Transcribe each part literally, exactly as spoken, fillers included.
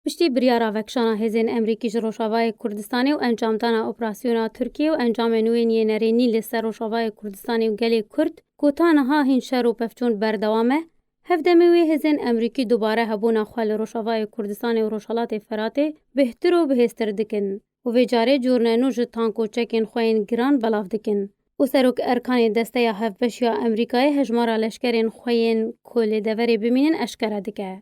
Piştî biryara vekişana hêzên Emerîkî ji Rojavayê Kurdistanê û encamdana operasyona Tirkiyê û encamên wê yên yê nerênî li ser Rojavayê Kurdistanê û gelê Kurd, ku ta niha hîn şer û pevçûn berdewam e, hevdemê wê hêzên Emerîkî dubare hebûna xwe li Rojavayê Kurdistanê û Rojhelatê Feratê bêhtir û bihêztir dikin û vê carê corne nû ji tank û çekên xwe yên giran belav dikin û Serok Erkanê Desteya Hevbeş ya Emerîkayê hejmara leşkerên xwe yên ku li deverê bimînin eşkere dike.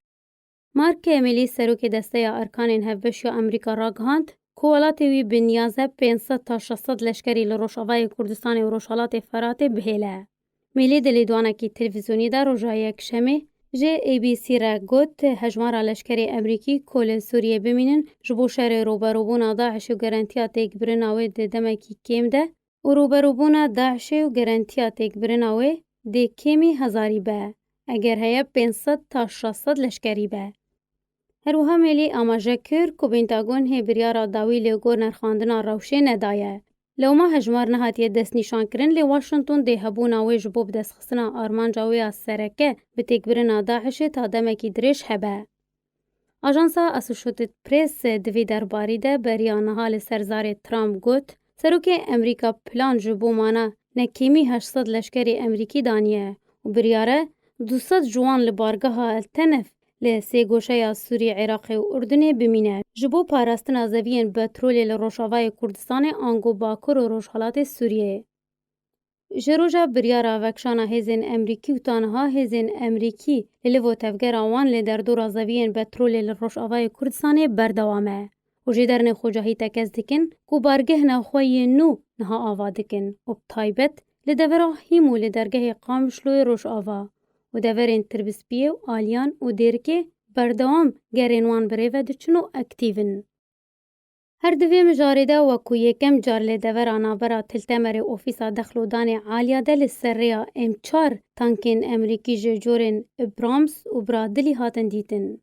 Mark Milley, serokê Desteya Erkanên Hevbeş ya Amerîka ragihand ku welatê wî bi niyaz e pênc sed ta şeş sed leşkerî li Rojavayê Kurdistanê û Rojhelatê Feratê bihêle. Milley di lêdwanekî televîzyonî de roja Yekşemê ji A B C re got, hejmara leşkerê Emerîkî ku li Sûriyê bimînin ji bo şerê rûberûbûna DAIŞê û garantiya têkbirina wê di demekî kêm de û rûberûbûna DAIŞê û garantiya têkbirina wê dê kêmî hezarî be, eger heye pênc sed ta şeş sed leşkerî be. Her wiha Milley amaje kir ku Pentagon hê biryara dawî li gor nirxandina rewşê nedaye. Lewma hejmar nehatiye destnîşankirin, lê Washington dê hebûna wê ji bo bidestxistina armanca wê ya sereke bi têkbirina DAIŞê ta demekî dirêj hebe. Ajansa Associated Press di vê derbarî de beriya niha li ser zarê Trump got, Serokê Emerîka plan ji bo mana ne kêmî heşt sed leşkerê Emerîkî daniye û biryar e du sed ji wan li bargeha El Tenef li sêgoşeya Sûrî, Iraqê û Urdunê bimîne, ji bo parastina zeviyên petrolê li Rojavayê Kurdistanê ango Bakur û Rojhelatê Sûriyê. Ji roja biryara vekişana hêzên Emerîkî û ta niha hêzên Emerîkî li liv û tevgera wan li derdora zeviyên petrolê li Rojavayê Kurdistanê berdewam e û jêdernê xwecahî tekez dikin ku bargehna xwe yê nû niha ava dikin û bi taybet li devera Hîm û li dergehê Qamişloyê Rojava û deverên Tirbispiyê û Aliyan û Dêrikê berdewam gerên wan bi rê ve diçin û aktîv in. Her di vê mijarê de wekû yekem car li devera navbera Til Temerê ofîsa dexlodanê Aliya de li ser rêya M çar tankên Emerîkî ji corên Abrams û Bradley hatin dîtin.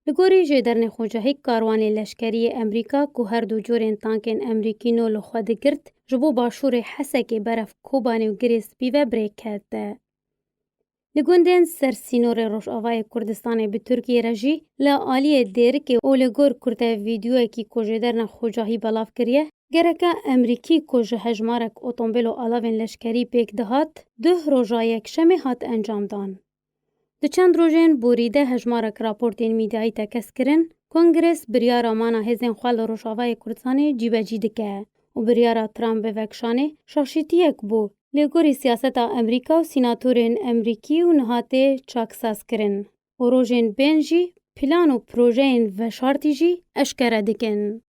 Li gorî jêdernê xwecahî karwanê leşkerî yê Emerîka ku her du corên tankên Emerîkî nû li xwe digirt, ji bo başûrê Hesekê berev Kobanê û Girê Spî ve bi rê kete. Li gundên ser sînorê Rojavayê Kurdistanê bi Tirkiyê re jî li aliyê Dêrikê û li gor kurte vîdeoyekî ku jêderna xwecahî belav kiriye, gereka Emerîkî ku ji hejmarek otomobîl û alavên leşkerî pêk dihat, duh roja Yekşemê hat encamdan. Di çend rojên borî de hejmarek raportên mîdyayî tekez kirin, Kongres biryara mana hêzên xwe li Rojavayê Kurdistanê cîbecî dike û biryara Trump bi vekişanê şaşîtiyek bû, lê gorî siyaseta Emerîka û sînatorên Emerîkî û niha tê çaksazkirin û rojên bên jî plan û projeyên veşartî jî eşkere dikin.